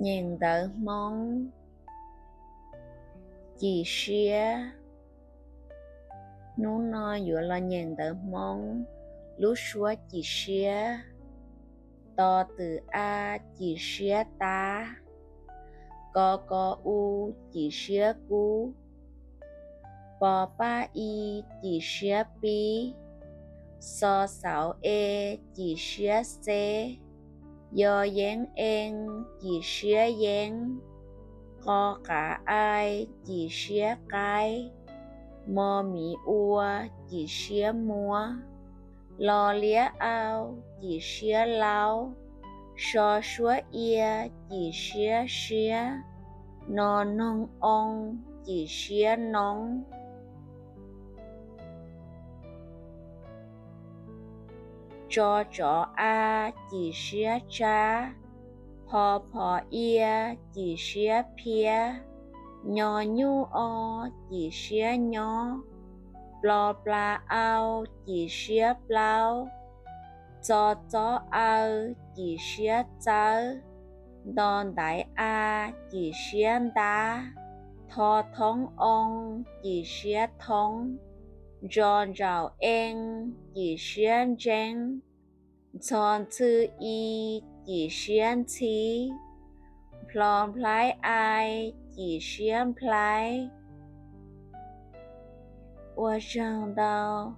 Nyeem ntawv Hmoob. Cim siab. Hnub no yuav los nyeem ntawv Hmoob lub suab cim siab. To twm a, cim siab tab. Ko ko u, cim siab kub. Po pab i, cim siab pib. Xo xauv e, cim siab xeb. Yo yeeb ee, cim siab yeeb. Qo qav ai, cim siab qaib. Mo miv ua, cim siab muab. Lo liab au, cim siab laub. So suab ia, cim siab siab. No noog oo, cim siab noob. Tso tsov a, cim siab tsab. Pho phom ia, cim siab phiab. Nyo nyuj o, cim siab nyob. Plo pla au, cim siab plaub. Txo txob aw, cim siab txawb. Nto ntaiv a, cim siab ntab. Tho thoob oo, cim siab thoob. Ntso ntsaum ee, cim siab ntseeb. Ntxho ntxhw i, cim siab ntxhib. Nplho nplaib ai, cim siab nplaib. Ua tsaug ntau.